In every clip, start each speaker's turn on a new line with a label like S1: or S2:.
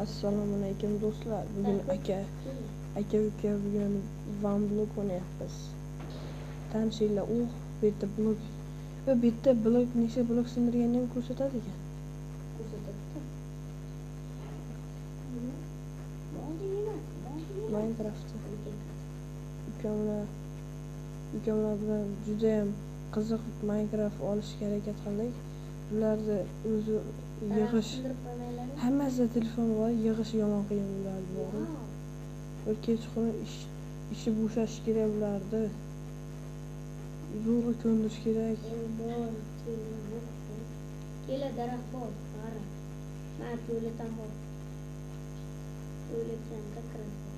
S1: Assalomu alaykum do'stlar. Bugun aka uka bugun One Block o'ynayapmiz. Tanishinglar, u bu yerda blok va bu yerda blok necha blok sindirganini ham ko'rsatadi ekan.
S2: Ko'rsatadi.
S1: Minecraftda ukamlar bilan juda ham qiziq Minecraft olishga harakat qildik. Ularni o'zi yig'ish, hammasida telefon bor, yig'ish yomon qiyin ularni bor. Bir kechqurun ishi bo'shash kerak ularni. Zo'rg'a ko'ndirish kerak.
S2: Kela daraxt bor, qara. Mana to'yletam bor. To'yletam как раз bor.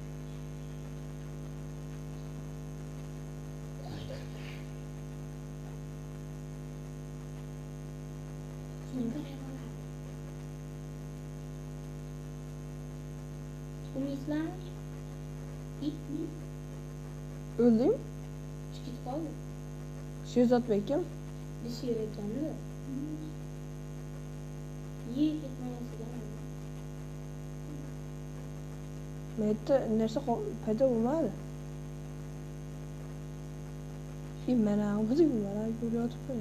S2: Umiysizlarmi?
S1: O'lding?
S2: Chiqib qoldi.
S1: Sherzodbek kim?
S2: Sher ekanmi? Ye ketmayasigan.
S1: Menda narsa paydo bo'lmadi. Mana mana ko'ryapman.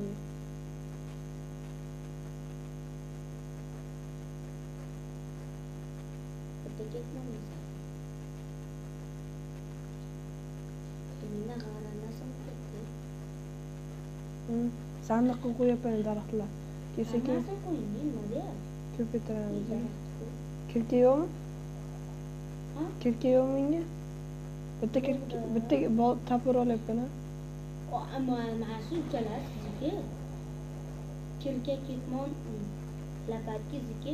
S2: Bitta ketmaymiz. Menda g'aranasi ketdi.
S1: Sandiqqa qo'yapman daraxtlar. Kelsa keyin
S2: narsa qo'ying, nima deyapti?
S1: Ko'paytiramiz. Kirka yo'qmi?
S2: Ha?
S1: Kirka yo'qmi menga? Bitta kirka, bitta topor olyapman.
S2: Ammo mana shu uchalasi sizniki. Kirka, ketmon, lapatki sizniki.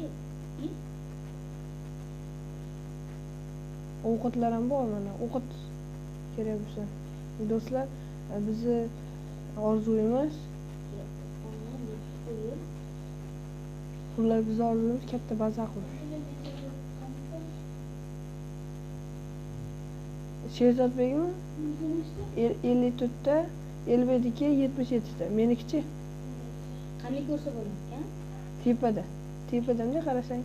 S1: Ovqatlar ham bor mana. Ovqat kerak bo'lsa. Do'stlar, bizni orzuyimiz, xullas bizni orzuyimiz katta baza qurish. Sherzodbekmi? 54 ta, 52, 77 ta. Menikichi?
S2: Qanday ko'rsa bo'ladi ekan?
S1: Tepada. Tepada bunday qarasang,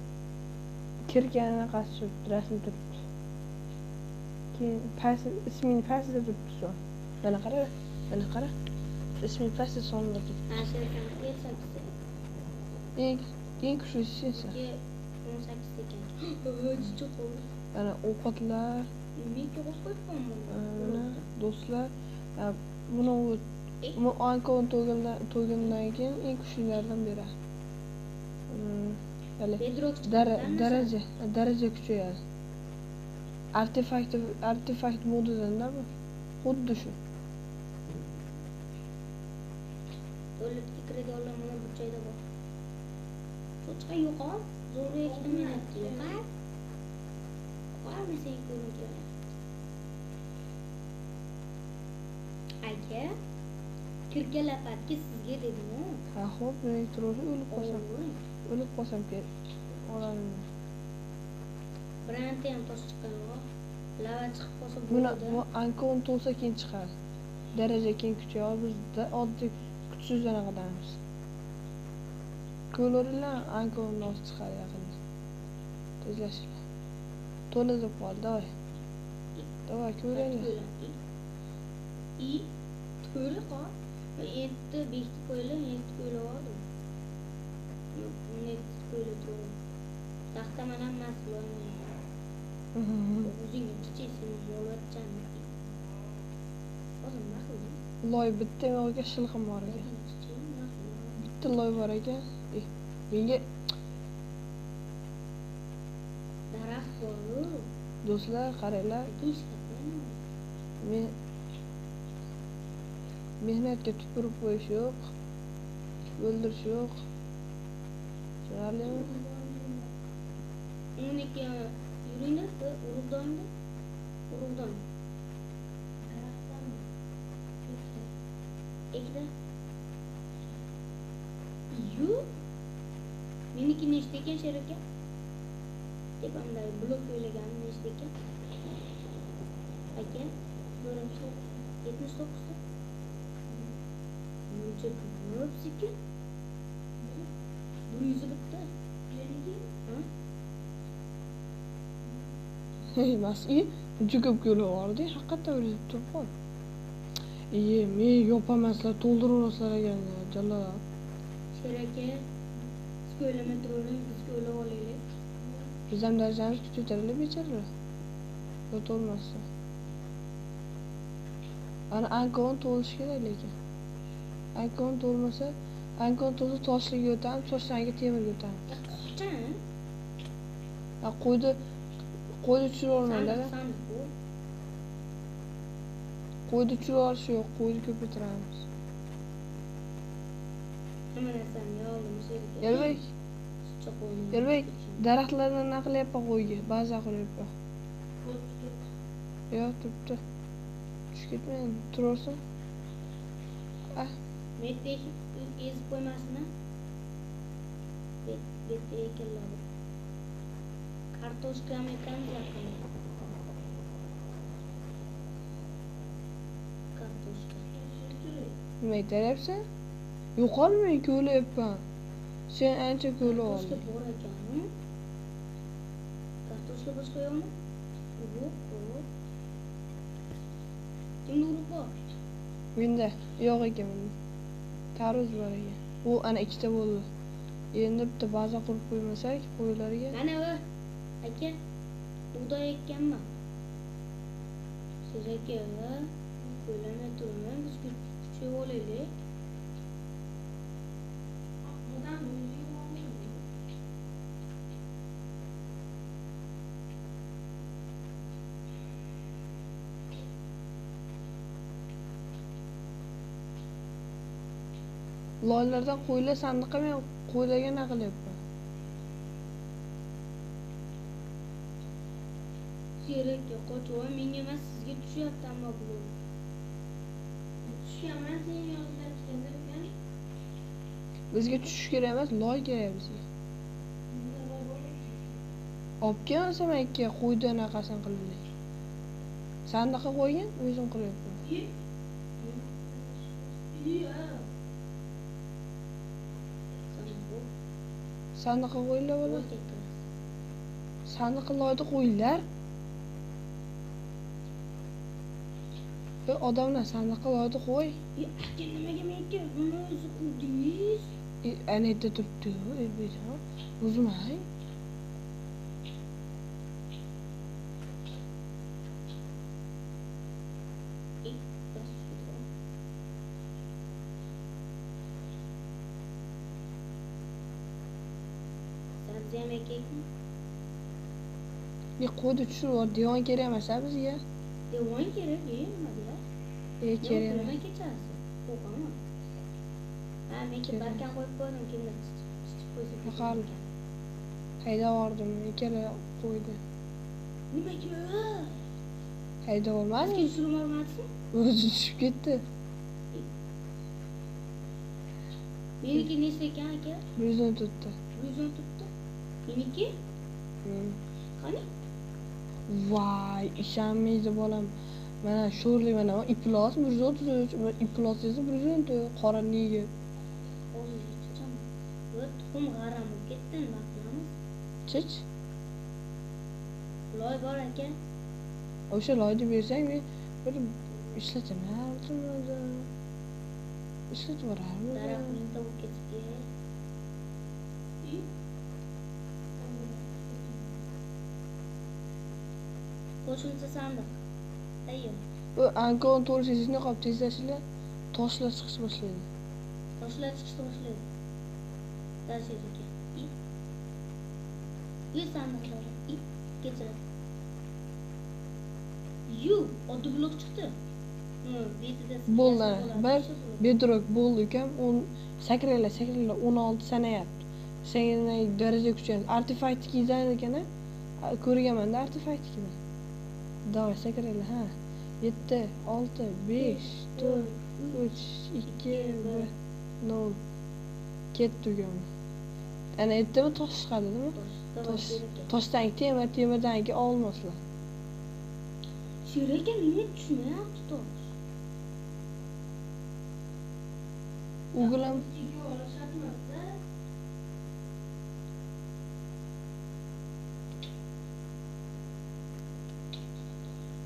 S1: kirkani anaqasi turibdi, rasm turibdi. Keyin past isming pastida turibdi son. Mana qara, mana qara. Isming pastida sonda turibdi.
S2: Ha, sherkan 58 ta.
S1: Eng kuchlisi sensan.
S2: 18 ta ekan. Jicha qo'l.
S1: Mana ovqatlar.
S2: Menga qo'yibman.
S1: Mana do'stlar, buni bu ankon to'lgandan keyin eng kuchlilardan biri. Daraja kuchayadi. Artefakt modidan-da bu. Xuddi shu.
S2: To'yletga kiradiganlar mana bu joyda bor. Cho'chqa yo'qol, zo'rg'a ikkita minatdi yo'qol. Yo'qolmi sen ko'rib kelyapti. Aka, kirka lapatki sizga dedim-ku.
S1: Ha, xo'p, men turib o'lib qolsam. O'lib qolsam kerak. Olaman.
S2: Bironta ham tosh chiqqan yo'q. Lava chiqib qolsa
S1: bo'ladi. Bu ankon to'lsa keyin chiqadi. Daraja keyin kuchayadi. Biz oddiy kuchsiz anaqadamiz. Ko'laringlar ankon nos chiqadi yaqinda. Tezlashinglar. To'la deb qoldi, davay. Davay ko'ringlar.
S2: I to'la qol. Endi 5 ta ko'yla, 7 ko'yla oldim. Yo'q, 17 ko'yla to'g'ri. Taxta mana emas, loyman. O'zingni kichik seni yo'latchan. Hozir nima qilding?
S1: Loy bitta yo'q ekan, shilqim bor ekan. Bitta loy bor ekan. Menga
S2: daraxt bor-ku.
S1: Do'stlar, qaranglar. Men mehnatga tupurib qo'yish yo'q, o'ldirish yo'q. Tushunarlimi?
S2: Uniki yuringlar, urug'donda. Urug'don. Ikkita. Yo'q. Meniki nechta ekan, Sher aka? Tepamdagi blok o'ylaganim nechta ekan? Aka, 79 ta. Buncha ko'p sekin. 101 ta. Ha?
S1: Emas, uncha ko'p ko'ylak oldik, haqiqatdan o'ylab turib qol. Iye, men yopaman, sizlar to'ldiraverasizlar ekan, jalol.
S2: Sher aka, siz ko'ylama turavering, biz ko'ylak olaylik.
S1: Biz ham darajamiz kuchaytirilib bechoralar. Yo to'lmasa. Ana ankon to'lishi kerak lekin. Ankon to'lmasa, ankon to'lsa toshliga o'tamiz, toshdan keyin temirga o'tamiz.
S2: Qachon?
S1: Ha, qo'yni tushirib olmanglar. Qo'yni tushirib olish yo'q, qo'yni ko'paytiramiz.
S2: Hamma narsani oldim, Sher aka.
S1: Yo'lbek. Yo'lbek, daraxtlardan nima qilyapman qo'yga? Baza quryapman. Yo'q, turibdi. Tushib ketmang, turaversin. Ah,
S2: Metda ezib qo'ymasin-a? Bet ekinlar. Kartoshka ham ekamiz yaqinda. Kartoshka.
S1: Nima aytyapsan? Yo'qolmay ko'layapman. Sen ancha ko'la
S2: Kartoshka
S1: olding.
S2: bor ekan. Kartoshka boshqa yo'qmi? Yo'q, yo'q. Kimda urug' bor?
S1: Menda yo'q ekan menda. Tarvuz bor ekan. U ana ikkita bo'ldi. Endi bitta baza qurib qo'ymasak qo'ylarga.
S2: Mana u aka, bug'doy ekkanman. Siz aka, ko'lamay turmang, biz kuchayib olaylik.
S1: Loylardan qo'ylar sandiqqa men qo'ylarga nima qilyapman?
S2: Sher aka, qochib, menga emas, sizga tushyapti ammo blok.
S3: Tushganman, sen yozilib chiqadi ekan.
S1: Bizga tushish kerak emas, loy kerak bizga. Olib kelmasam aka, qo'yni anaqasini qilaylik. Sandiqqa qo'ygin, o'zim qilyapman. Sandiqqa qo'yinglar bola. Sandiqqa loyni qo'yinglar. Ey odamlar, sandiqqa loyni qo'y.
S2: Aka, nimaga menga buni o'zi qo'ydingiz?
S1: Ana yerda turibdi, Elbekjon. Buzmang.
S2: Sabzi ham ekaymi?
S1: Qo'yni tushirib yubor, devon kerak emas a bizga.
S2: Devon kerak, nima deyapsiz?
S1: Kerak emas.
S2: Nima kechasi? Qo'rqaman. Ha, men barkan qo'yib qo'ydim, kimdir chichib qo'ysa.
S1: Maqal. Haydab yubordim, ikkala qo'ydi.
S2: Nimaga?
S1: Haydab yubormadim.
S2: Sizga tushirib yubormadingizmi?
S1: O'zi tushib ketdi.
S2: Meniki nechta ekan aka?
S1: 114 ta.
S2: 114 ta. Meniki? Qani?
S1: Voy, ishonmaydi bolam. Mana sho'rlik mana iflos 133, iflos esa 114, qora nega?
S2: Hozir chichaman. Va tuxum g'aram bo'lib ketdi, nima qilamiz?
S1: Chich.
S2: Loy bor aka.
S1: O'sha loyni bersang men bir ishlataman, ishlatib yuborarmiz.
S2: Daraxt mingta bo'lib ketibdi. Qo'shimcha sandiq. Tayyor.
S1: Bu ankon to'lishingizni qolib tezlashinglar, toshlar chiqish boshlaydi.
S2: Toshlar chiqishni boshlaydi. Dashir aka. Uy sandiqlari. Kechiradi. Yu, oddiy blok chiqdi. Betida
S1: bo'ldi. Bir bedrock bo'ldi ukam. 10 sakranglar, sakranglar 16 sanayapti. Senga daraja kuchayadi. Artefaktni kiygan ekan-a? Ko'rganman-da artefaktnikini. Давай, sakranglar, ha. 7, 6, 5, 4, 3, 2, 1, 0. Ketdi ukam. Ana aytdimi tosh chiqadi, nima? Tosh, toshdan temir, temirdan keyin olmoslar.
S2: Sher aka, nima tushmayapti tosh?
S1: O'g'lim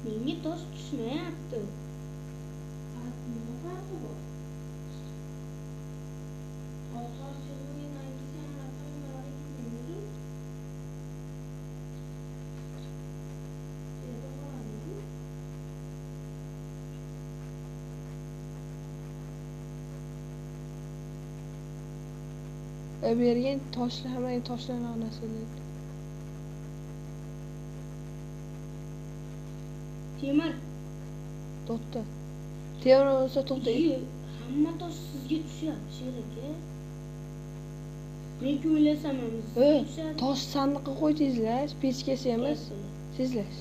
S2: Menga tosh tushmayapti.
S3: Nima farqi bor?
S1: Bergan toshlar hammaga toshlarni onasi dedi.
S2: Temir.
S1: To'xta. Temir bo'lsa to'xta.
S2: Hamma tosh sizga tushyapti, Sher aka. Men o'ylasam ham sizga tushadi.
S1: Tosh sandiqqa qo'y tezlash, pechkasi emas. Tezlash.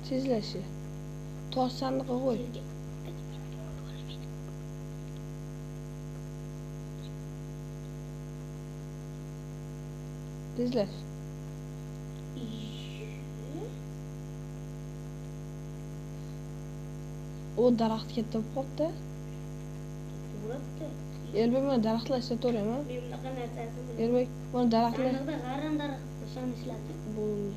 S1: Tezlash. Tosh sandiqqa qo'y. Tezlash. O daraxt katta bo'lib qolibdi.
S2: Bo'libdi.
S1: Elbek, mana daraxtlar ishlataveraymi?
S2: Men bunaqa narsasini bilmayman.
S1: Elbek, mana daraxtlar.
S2: Sandiqda g'aram daraxt o'shani ishlatib.
S1: Bo'ldi.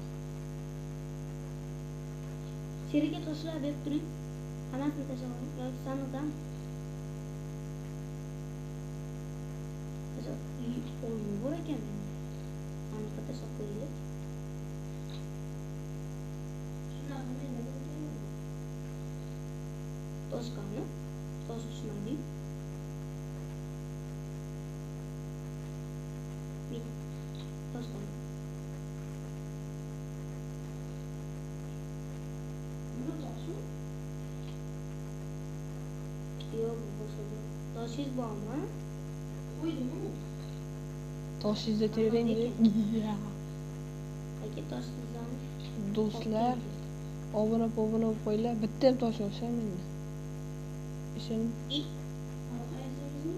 S2: Sherga toshlar berib turing. Hammasini tashlab oling yoki sandiqdan. Olma bor ekan. Sandiqqa tashlab qo'yaylik. Tosh qani? Tosh tushmadi. Tosh qani?
S3: Buni toshmi?
S2: Yo'q, bu boshqa. Toshingiz bormi?
S3: Qo'ydimi?
S1: Toshingizni tering.
S2: Aka toshingizdan
S1: do'stlar obuna bo'lib qo'yinglar. Bitta ham tosh yo'q menda. Ishim.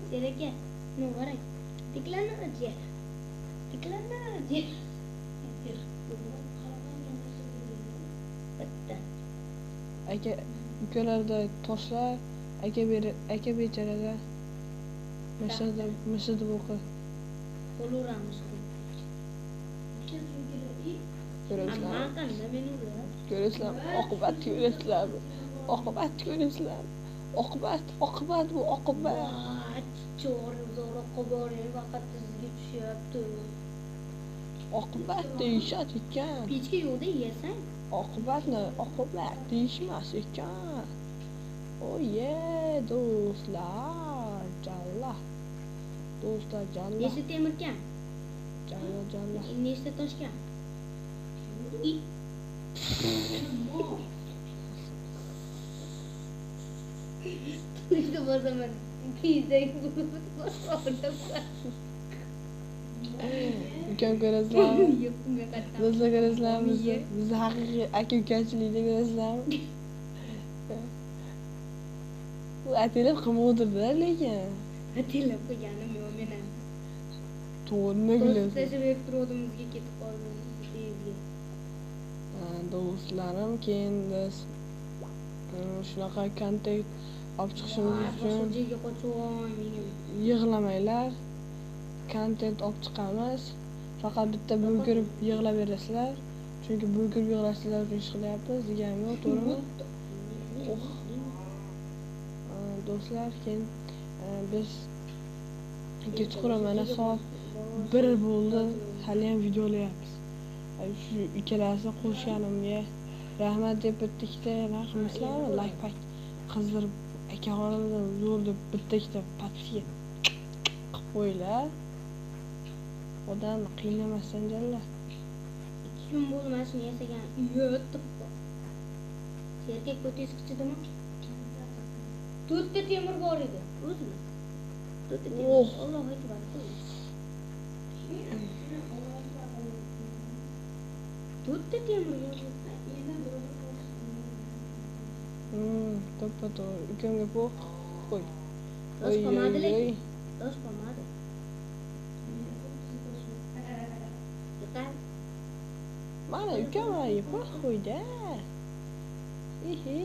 S2: Sher aka, nima qarang. Tiklanadi. Tiklanadi. Bitta.
S1: Aka ukalarda toshlar, aka aka becharada mishida bo'qi.
S2: Bo'laveramiz.
S1: Ko'rasizlarmi? Ko'rasizlarmi? Oqibat ko'rasizlarmi? Oqibat ko'rasizlarmi? Oqibat, oqibat bu oqibat.
S2: Cho'g'ri zo'roqqa boring, faqat sizga tushyapti.
S1: Oqibat deyishadi ekan.
S2: Pechka yo'qda yeysan.
S1: Oqibatni oqibat deyishmas ekan. Oye, do'stlar, jalla. Do'stlar, jalla.
S2: Nechta temirkan?
S1: Jalla, jalla.
S2: Nechta toshkan? Nechta bosaman? Pizdak bo'lib
S1: Ukam ko'rasizlarmi? Do'stlar ko'rasizlarmi? Bizni haqiqiy aka ukachilikda ko'rasizlarmi? Bu ataylab qilib o'tirdilar lekin.
S2: Ataylab qilganim yo'q men ham.
S1: To'g'ri, nima kulyapsiz?
S2: Tashlab berib turuvdim, bizga ketib qoldi dengizga.
S1: Do'stlarim, keyin biz shunaqa kontent olib chiqishimiz uchun yig'lamanglar. Kontent olib chiqamiz. Faqat bitta bo'kirib yig'laverasizlar. Chunki bo'kirib yig'lasizlar uchun ish qilyapmiz deganim yo'q, to'g'rimi? Oh. Do'stlar, keyin biz kechqurun mana soat 1 bo'ldi, hali ham videolayapmiz. Shu ikkalasini qo'shganimga rahmat deb bitta ikkita nima qilmaysizlarmi? Like pak qizdirib akaxonimdan zo'r deb bitta ikkita podpiska qilib qo'yinglar. Odam qiynamasdan jalla.
S2: 2 kun bo'ldi mana shuni yasagan. Yo'q. Erkak ko'tingiz qichidimi? 4 ta temir bor edi. O'zmi? 4 ta temir. Allohu akbar. 4 ta temir bor edi.
S1: To'ppa to'g'ri. Ukamga po'q qo'y.
S2: Tosh qolmadi lekin. Tosh qolmadi.
S1: Mana ukam po'q qo'ydi. Ehe.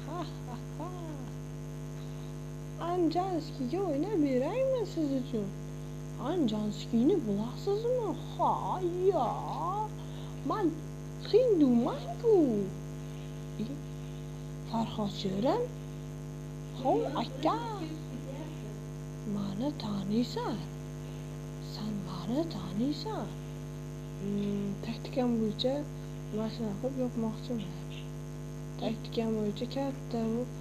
S1: Ha ha ha. Anjanskiga o'ynab beraymi siz uchun? Anjanskiyni bilasizmi? Ha, ya. Man Hinduman-ku. Farhod Shirin. Hov aka. Mani taniysan. San mani taniysan. Taktikam bo'yicha mana shunaqa qilib yopmoqchiman. Taktikam bo'yicha katta bo'lib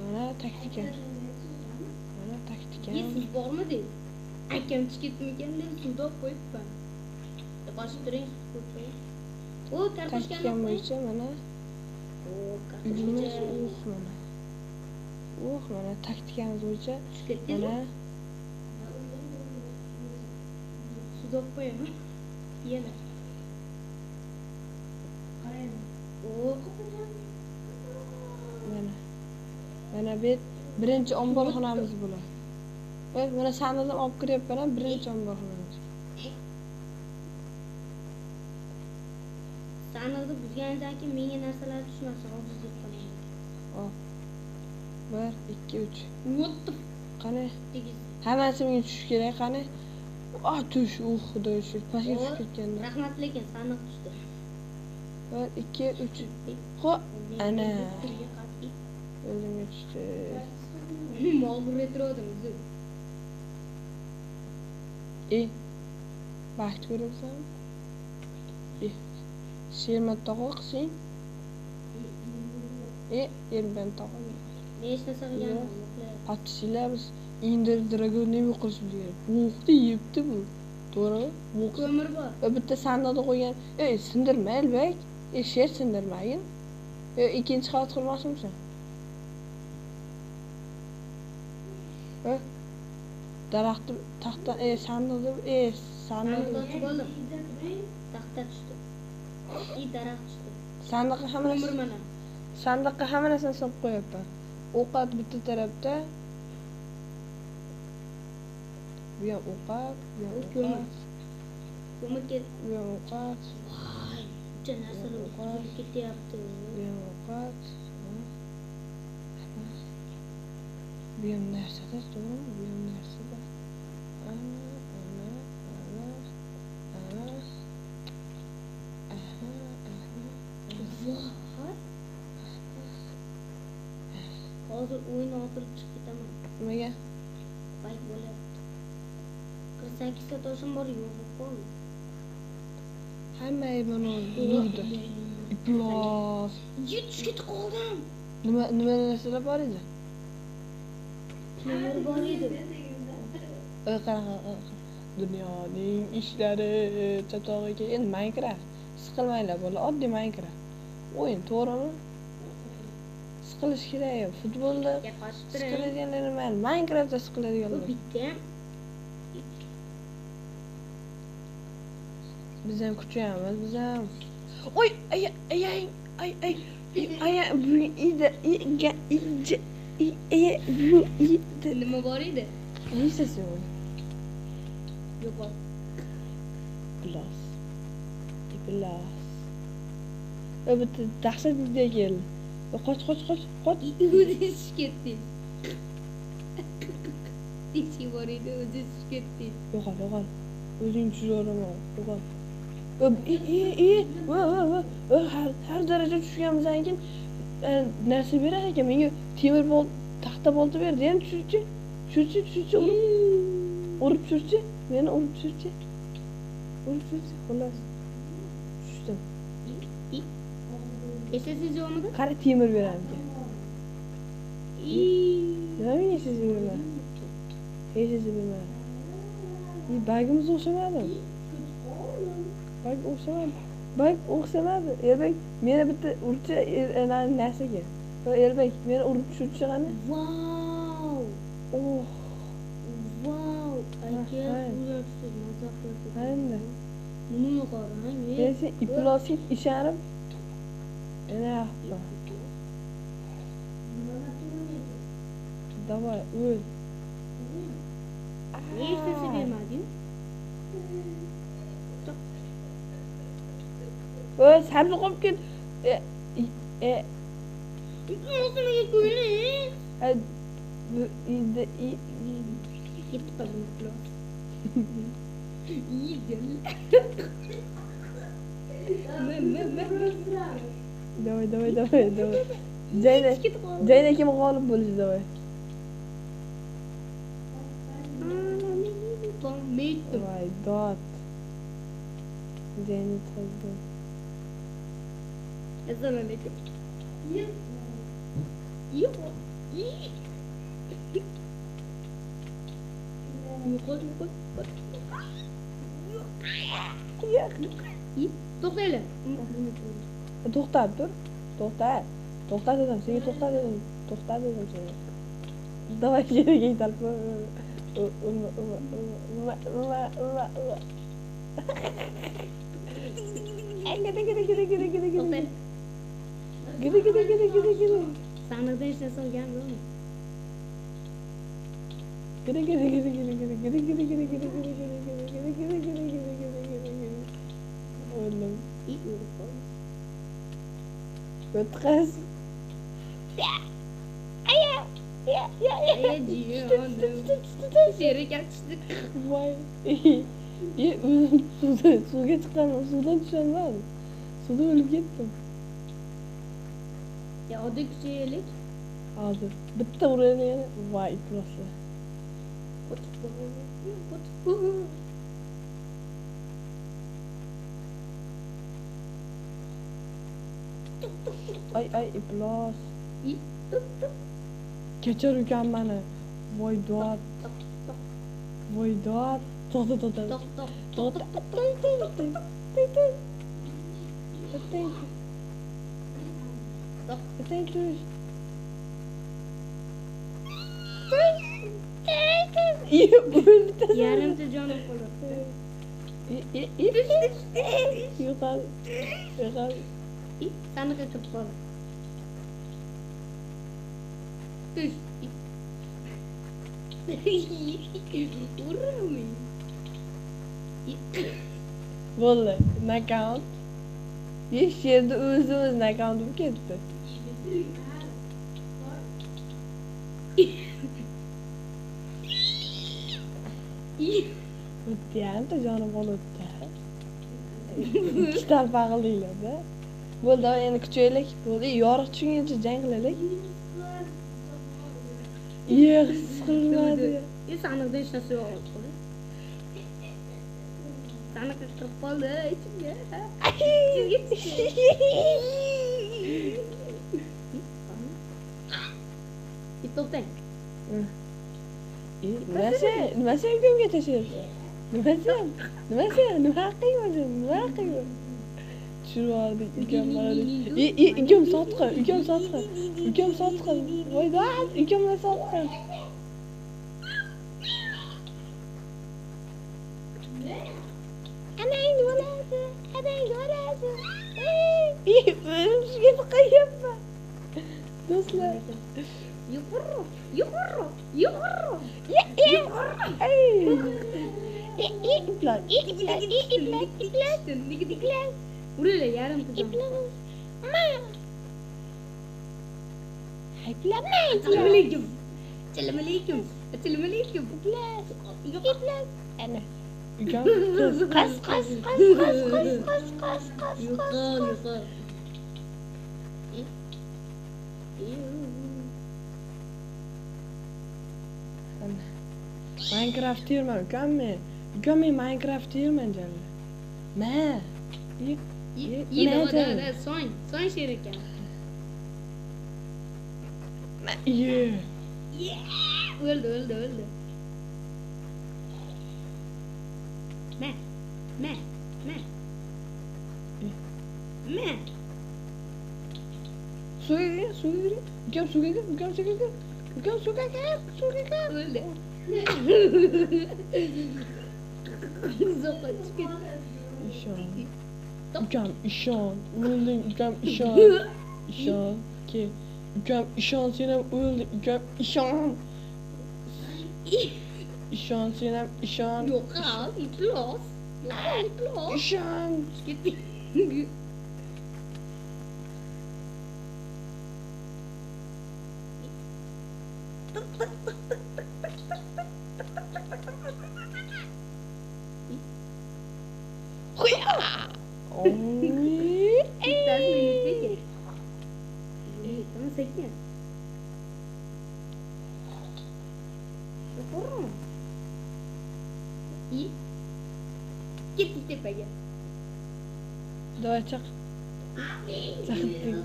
S1: mana taktikam. Mana taktikam.
S2: Siz bormi deb. Akam chiqib ketmikan deb suvda olib qo'yibman. Qochib turing, ko'rib. O,
S1: taktikam bo'yicha mana uyimiz uh mana. Uh mana taktikamiz bo'yicha mana
S2: suvda olib qo'yaman. Yana.
S1: Mana. Mana bu birinchi omborxonamiz bo'ladi. Mana sandiqni olib kiryapman, birinchi omborxonamiz.
S2: Sandiqni buzgandan keyin menga narsalar tushmasin, ojizlik qilaman.
S1: Hop. 1 2 3.
S2: What the
S1: Qani? Hammasi menga tushishi kerak, qani? Ah, tush, uh, xudoga shukr, pastga tushib ketganda.
S2: Rahmat, lekin sandiq tushdi.
S1: 1 2 3. Xo'p, ana. O'zimga tushdi.
S2: Mol buraytirdim o'zi.
S1: Baxt ko'ryapsanmi? Shermat tog'a qilsang. Erban tog'a.
S2: Hech narsa qilganim yo'q.
S1: Patishlar biz Ender Dragon nima qilishimiz kerak? Bo'qni yebdi bu. To'g'rimi? Bo'q.
S2: Ko'mir bor.
S1: Va bitta sandiqda qo'ygan. Sindirma, Elbek. Sher sindirmagin. Ikkinchi qavat qurmoqchimisan? Daraxtni taxta, sandiqni, sandiqni
S2: ochib oldim. Taxta tushdi. Daraxt tushdi.
S1: Sandiqqa hamma
S2: ko'mir mana.
S1: Sandiqqa hamma narsani solib qo'yapman. Ovqat bitta tarafda. Bu ham ovqat, bu ham ovqat.
S2: Ko'mir ket.
S1: Bu ham ovqat.
S2: Voy, buncha narsalar buzilib ketyapti.
S1: Bu ham ovqat. Bu ham narsada, to'g'rimi? Bu ham narsada. Ana, ana, ana, ana. Aha, aha.
S2: Voy. Hozir o'yin oxirib chiqib ketaman.
S1: Nimaga?
S2: Bayt bo'lyapti. 48 ta toshim bor, yo'q bo'lib qoldi.
S1: Hamma aybini urdi. Iflos.
S2: Tushib ketib qoldim.
S1: Nima narsalar bor edi?
S2: Ko'mir bor edi.
S1: Qanaqa dunyoning ishlari chatog'iga. Endi Minecraft. Siqilmanglar bola, oddiy Minecraft. O'yin, to'g'rimi? Siqilish kerak. Futbolda siqiladiganlar nima? Minecraftda siqiladiganlar.
S2: Bu bitta ham.
S1: Biz ham kuchayamiz, biz ham. Oy, ay, ay, ay, ay, ay, ay, bu ida, iga, ij, i, e, bu, i, d.
S2: Nima bor edi?
S1: Hech yo'q.
S2: Yo'q.
S1: Iflos. Iflos. Va bitta dahshat video keldi. Qoch, qoch, qoch, qoch.
S2: O'zi tushib ketdi. Ichi bor edi, o'zi tushib ketdi.
S1: Yo'qol, yo'qol. O'zing tushaveraman, yo'qol. Har daraja tushganimizdan keyin narsa berar ekan. Menga temir taxta bolta berdi. Yana tushirchi, tushirchi, tushirchi, urib tushirchi, meni urib tushirchi. Urib tushirchi, xullas. Tushdim.
S2: Esasiz yo'qmidi?
S1: Qara, temir beramiz. Nima menga esasiz bermadi? Hech narsa bermadi. Bagimiz o'xshamadi. Bag o'xshamadi. Bag o'xshamadi. Erbek, meni bitta urchi narsaga. Erbek, meni urib tushirchi qani?
S2: Vau!
S1: Oh!
S2: Vau! Aka, suvdan tushdi, maza qilasiz.
S1: Endi.
S2: Buni qarang,
S1: sen iflosga ishonib ana Давай, o'l.
S2: Hech narsa bermadi-yu.
S1: Voy, sabzi qolib ket.
S2: O'zimga ko'yling.
S1: Bu ida i
S2: ketib qoldim. Yedim.
S1: Давай, давай, давай, давай. Jangda, jangda kim g'olib bo'lishi, давай. Voy, dod. Jangni yutqazdim.
S2: Assalomu alaykum. Yo'q. Yo'qol, yo'qol. To'xtanglar.
S1: To'xtab tur. To'xta. To'xta dedim, senga to'xta dedim. To'xta dedim senga. Давай yerga talpa. Urma, urma, urma, urma, urma, urma. Gidi, gidi, gidi, gidi, gidi, gidi.
S2: To'xtang.
S1: Gidi, gidi, gidi, gidi, gidi.
S2: Sandiqda hech narsa olgan yo'qmi?
S1: Gidi, gidi, gidi, gidi, gidi, gidi, gidi, gidi, gidi, gidi, gidi, gidi, gidi, gidi, gidi, gidi, gidi, gidi. O'ldim.
S2: O'lib qoldim.
S1: O'tqaz. Aya, ya, ya, ya.
S2: Sherik tushdi.
S1: Voy. Ye, o'zim suvda, suvga chiqqanman, suvdan tusholmadim. Suvda o'lib ketdim.
S2: Ya oddiy kuchaylik.
S1: Hozir bitta uraylik yana. Voy, ifloslar. Ay, ay, iflos. Kechir ukam mani. Voy dod. Voy dod. To'xta, to'xta.
S2: To'xta,
S1: To'xta. To'xta. To'xta. To'xta. To'xta.
S2: Yarimta jonim qolibdi.
S1: Yo'qol. Yo'qol.
S2: Sandiqqa kirib qoldi. Tush. Urmi.
S1: Bo'ldi, nokaut. Besh yerda o'zi-o'zi nokaut bo'lib ketdi. Bitta yarimta jonim qolibdi. Ikki talpa qildinglar-da. Bo'ldi, endi kuchaylik. Bo'ldi, yorug' tushguncha jang qilaylik. Yo'q, his qilmadi.
S2: Sandiqda hech narsa yo'q. Sandiqqa kirib qoldi ichimga. Ichimga tushdi. To'xtang.
S1: Nimasi? Nimasi ukamga tashlayapsan? Nimasi? Nimasi? Nima haqqing bor seni? Nima haqqing bor? Tushirib yubordik ukam mana. Ukam sotqin, ukam sotqin. Ukam sotqin. Voy dod, ukam sotqin. Anangni bolasi, anangni bolasi. O'zim shunga tiqayapman. Do'stlar.
S2: Yuqori, yuqori, yuqori.
S1: Iflos, iflos, iflos, iflos, iflos.
S2: Uringlar, yarimta jon.
S1: Iflos. Ma. Iflos.
S2: Assalomu alaykum. Assalomu alaykum. Assalomu alaykum.
S1: Iflos. Iflos. Ana. Ukam
S2: Qas, qas, qas, qas, qas, qas, qas, qas. Yo'qol, yo'qol.
S1: Minecraft terman ukam men. Ukam men Minecraft terman jalli. Ma.
S2: Da, da, da, so'ng, so'ng sher ekan.
S1: Ye.
S2: O'ldi, o'ldi, o'ldi. Ma. Ma. Ma. Ma.
S1: Suvga gir, suvga gir. Ukam suvga gir, ukam suvga gir. Ukam suvga gir, suvga gir.
S2: O'ldi. Uzoqqa chiqib ketdi.
S1: Ishon. Ukam ishon. O'lding ukam ishon. Ishon. Ke. Ukam ishon, sen ham o'lding ukam ishon. Ishon, sen ham ishon.
S2: Yo'qol, iflos. Yo'qol, iflos.
S1: Ishon.
S2: Ketdi.
S1: Oy.
S2: Ketdik tepaga.
S1: Давай chiq. Chiqdik.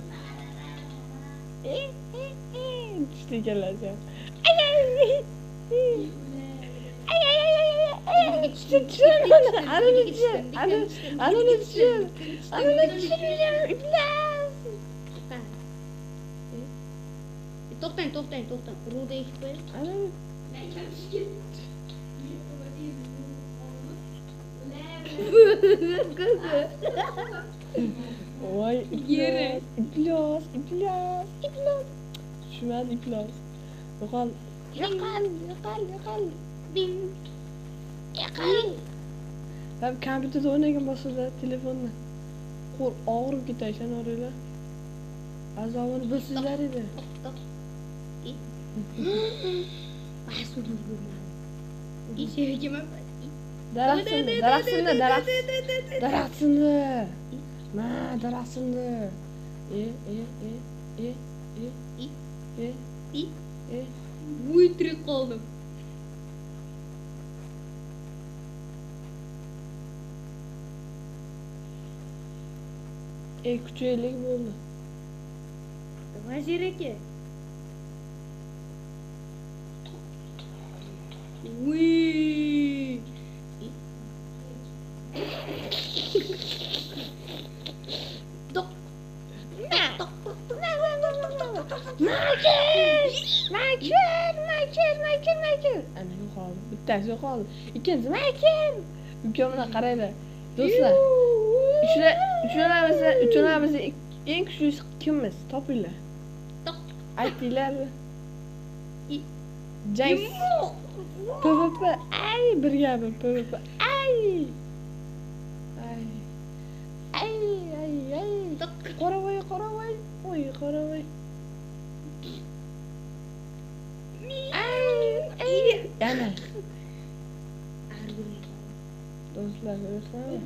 S1: Tushdi ikkalasi ham. Ay ay. Ay ay ay ay. Tushdi, tushdi. Anani tushir. Anani tushir. Anani tushir. Iflas.
S2: To'xtang, to'xtang, to'xtang. Urug'da ekib qo'ying.
S1: Anani. Voy, iflos, iflos, iflos, iflos. Tushmadi iflos. Yo'qol, yo'qol, yo'qol, yo'qol.
S2: Ding.
S1: Yo'qol. Ben kompyuterda o'ynagan bo'lsa telefonda qo'l og'rib ketadi, ishonaveringlar. Azobini bilsizlar edi. Daraxt sindi, daraxt sindi, daraxt. Daraxt sindi. Ma, daraxt sindi. E, e, e, e, e, e, e, e.
S2: Voy, tirik qoldim.
S1: E, kuchaylik bo'ldi.
S2: Vazir aka. Voy. To'q.
S1: Maykl! Maykl! Maykl! Maykl! Maykl! Ana yo'qoldi. Bittasi yo'qoldi. Ikkinchisi Maykl! Ukam bilan qaranglar. Do'stlar, uchalamiz eng kuchlisi kimmiz? Topinglar. Aytinglar. Jang. PvP. Ay, birga bir PvP. Ay. Ay. Ay, ay, ay. Qoravoy, qoravoy. Oy, qoravoy. Ay, ay. Yana. Do'stlar, ko'rasizlarmi?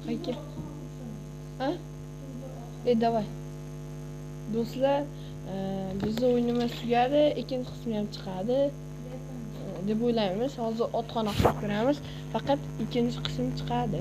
S1: Qayerga? Ha? Давай. Do'stlar, bizni o'yinimiz tugadi, ikkinchi qismi ham chiqadi deb o'ylaymiz. Hozir otxona qilib ko'ramiz. Faqat ikkinchi qism chiqadi.